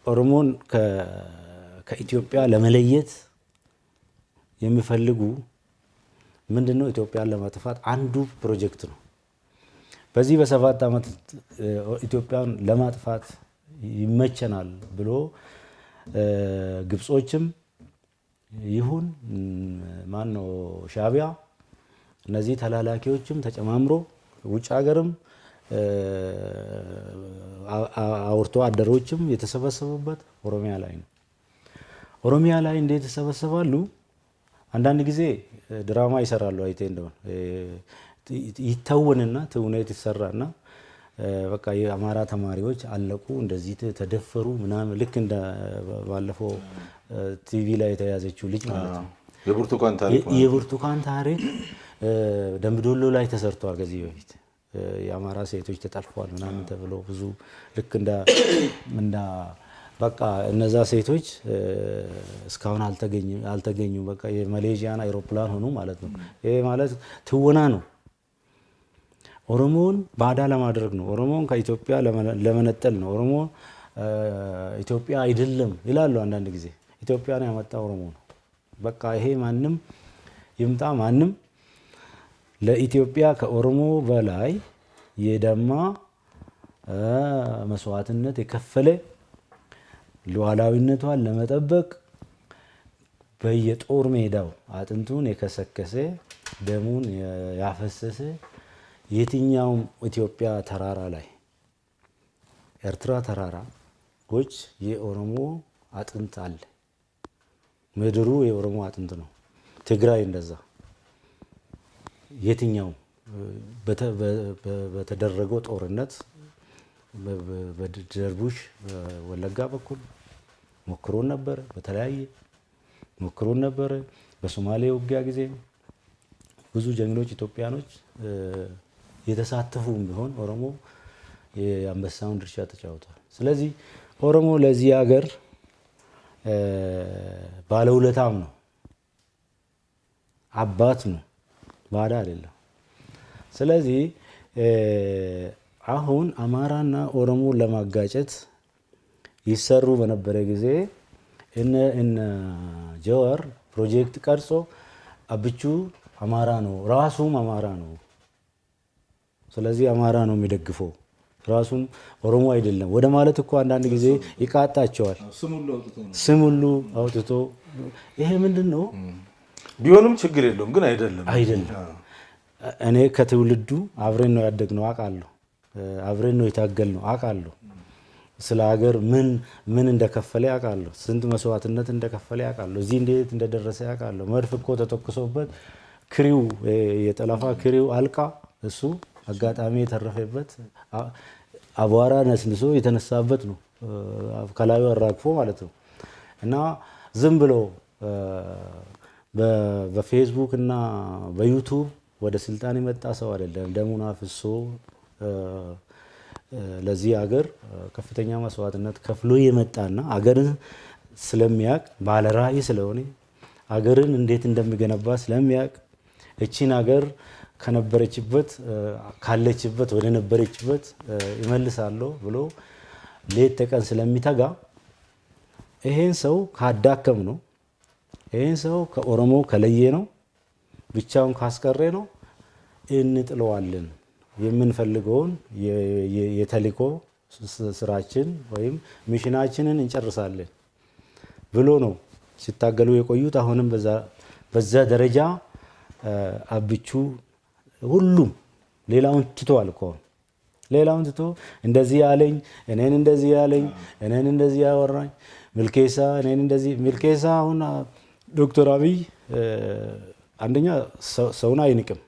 ኦሮሞን ከኢትዮጵያ ለመለየት የሚፈልጉ ምንድነው ኢትዮጵያን ለማጥፋት አንዱ ፕሮጀክት ነው። በዚህ በ7 ዓመት ኢትዮጵያን ለማጥፋት ይመቸናል ብሎ ግብጾችም ይሁን ማን ነው ሻዕቢያ እነዚህ ተላላኪዎችም ተጨማምሮ ውጭ ሀገርም አውርቶ አደሮችም የተሰበሰቡበት ኦሮሚያ ላይ ነው። ኦሮሚያ ላይ እንዴት ይሰበሰባሉ? አንዳንድ ጊዜ ድራማ ይሰራሉ። አይቴ እንደሆነ ይተወንና ትውኔት ይሰራና በቃ የአማራ ተማሪዎች አለቁ፣ እንደዚህ ተደፈሩ ምናምን፣ ልክ እንደ ባለፈው ቲቪ ላይ የተያዘችው ልጅ ማለት ነው። የብርቱካን ታሪክ። የብርቱካን ታሪክ ደምቢዶሎ ላይ ተሰርቷል። ከዚህ በፊት የአማራ ሴቶች ተጠልፈዋል ምናምን ተብሎ ብዙ ልክ እንደ በቃ እነዛ ሴቶች እስካሁን አልተገኙም። በቃ የማሌዥያን አይሮፕላን ሆኑ ማለት ነው። ይሄ ማለት ትወና ነው። ኦሮሞን ባዳ ለማድረግ ነው። ኦሮሞን ከኢትዮጵያ ለመነጠል ነው። ኦሮሞ ኢትዮጵያ አይደለም ይላሉ አንዳንድ ጊዜ። ኢትዮጵያን ያመጣ ኦሮሞ ነው። በቃ ይሄ ማንም ይምጣ ማንም ለኢትዮጵያ ከኦሮሞ በላይ የደማ፣ መስዋዕትነት የከፈለ፣ ሉዓላዊነቷን ለመጠበቅ በየጦር ሜዳው አጥንቱን የከሰከሰ፣ ደሙን ያፈሰሰ፣ የትኛውም ኢትዮጵያ ተራራ ላይ፣ ኤርትራ ተራራዎች የኦሮሞ አጥንት አለ። ምድሩ የኦሮሞ አጥንት ነው። ትግራይ እንደዛ የትኛው በተደረገው ጦርነት በደርቡሽ ወለጋ በኩል ሞክሮን ነበረ፣ በተለያየ ሞክሮን ነበረ። በሶማሌ ውጊያ ጊዜ ብዙ ጀግኖች ኢትዮጵያኖች የተሳተፉም ቢሆን ኦሮሞ የአንበሳውን ድርሻ ተጫውቷል። ስለዚህ ኦሮሞ ለዚህ ሀገር ባለውለታም ነው፣ አባት ነው፣ ባዳ አይደለም። ስለዚህ አሁን አማራና ኦሮሞ ለማጋጨት ይሰሩ በነበረ ጊዜ እነ ጀዋር ፕሮጀክት ቀርጾ አብቹ አማራ ነው፣ ራሱም አማራ ነው። ስለዚህ አማራ ነው የሚደግፈው፣ ራሱም ኦሮሞ አይደለም ወደ ማለት እኮ አንዳንድ ጊዜ ይቃጣቸዋል። ስም ሁሉ አውጥቶ ይሄ ምንድን ነው? ቢሆንም ችግር የለውም፣ ግን አይደለም። አይደለም። እኔ ከትውልዱ አብረን ነው ያደግነው አውቃለሁ። አብረን ነው የታገልነው አውቃለሁ። ስለ ሀገር ምን ምን እንደከፈለ አውቃለሁ። ስንት መስዋዕትነት እንደከፈለ አውቃለሁ። እዚህ እንዴት እንደደረሰ አውቃለሁ። መድፍ እኮ ተተኩሶበት crew ው የጠለፋ crew ው አልቃ እሱ አጋጣሚ የተረፈበት፣ አቧራ ነስንሶ የተነሳበት ነው። ከላዩ አራግፎ ማለት ነው። እና ዝም ብሎ በፌስቡክ እና በዩቱብ ወደ ስልጣን የመጣ ሰው አይደለም። ደሙን አፍሶ ለዚህ ሀገር ከፍተኛ መስዋዕትነት ከፍሎ የመጣና አገርን ስለሚያውቅ፣ ባለ ራዕይ ስለሆነ፣ አገርን እንዴት እንደሚገነባ ስለሚያውቅ፣ እቺን ሀገር ከነበረችበት ካለችበት ወደ ነበረችበት ይመልሳለሁ ብሎ ሌት ተቀን ስለሚተጋ ይሄን ሰው ካዳከም ነው፣ ይሄን ሰው ከኦሮሞ ከለየ ነው፣ ብቻውን ካስቀረ ነው እንጥለዋለን። የምንፈልገውን የተልእኮ ስራችን ወይም mission ኣችንን እንጨርሳለን ብሎ ነው ሲታገሉ የቆዩት። አሁንም በዛ ደረጃ አብቹ ሁሉም ሌላውን ትቷል እኮ። ሌላውን ትቶ እንደዚህ ያለኝ፣ እኔን እንደዚህ ያለኝ፣ እኔን እንደዚህ ያወራኝ ሚልኬሳ፣ እኔን እንደዚህ ሚልኬሳ። አሁን ዶክተር አብይ አንደኛ ሰውን አይንቅም፣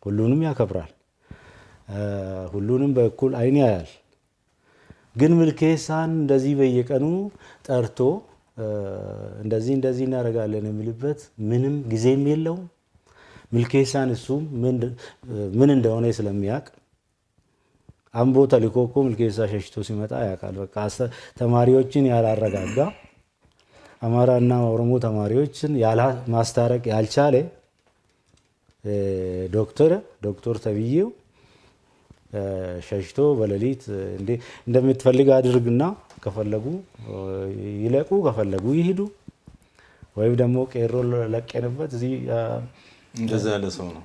ሁሉንም ያከብራል፣ ሁሉንም በእኩል አይን ያያል። ግን ሚልኬሳን እንደዚህ በየቀኑ ጠርቶ እንደዚህ እንደዚህ እናደርጋለን የሚልበት ምንም ጊዜም የለውም። ሚልኬሳን እሱም ምን እንደሆነ ስለሚያውቅ አምቦ ተልኮ እኮ ሚልኬሳ ሸሽቶ ሲመጣ ያውቃል። በቃ ተማሪዎችን ያላረጋጋ፣ አማራና ኦሮሞ ተማሪዎችን ማስታረቅ ያልቻለ ዶክተር ተብዬው ሸሽቶ በሌሊት እንዴ እንደምትፈልግ አድርግና ከፈለጉ ይለቁ፣ ከፈለጉ ይሂዱ፣ ወይም ደግሞ ቄሮ ለቀንበት እዚህ እንደዛ ያለ ሰው ነው።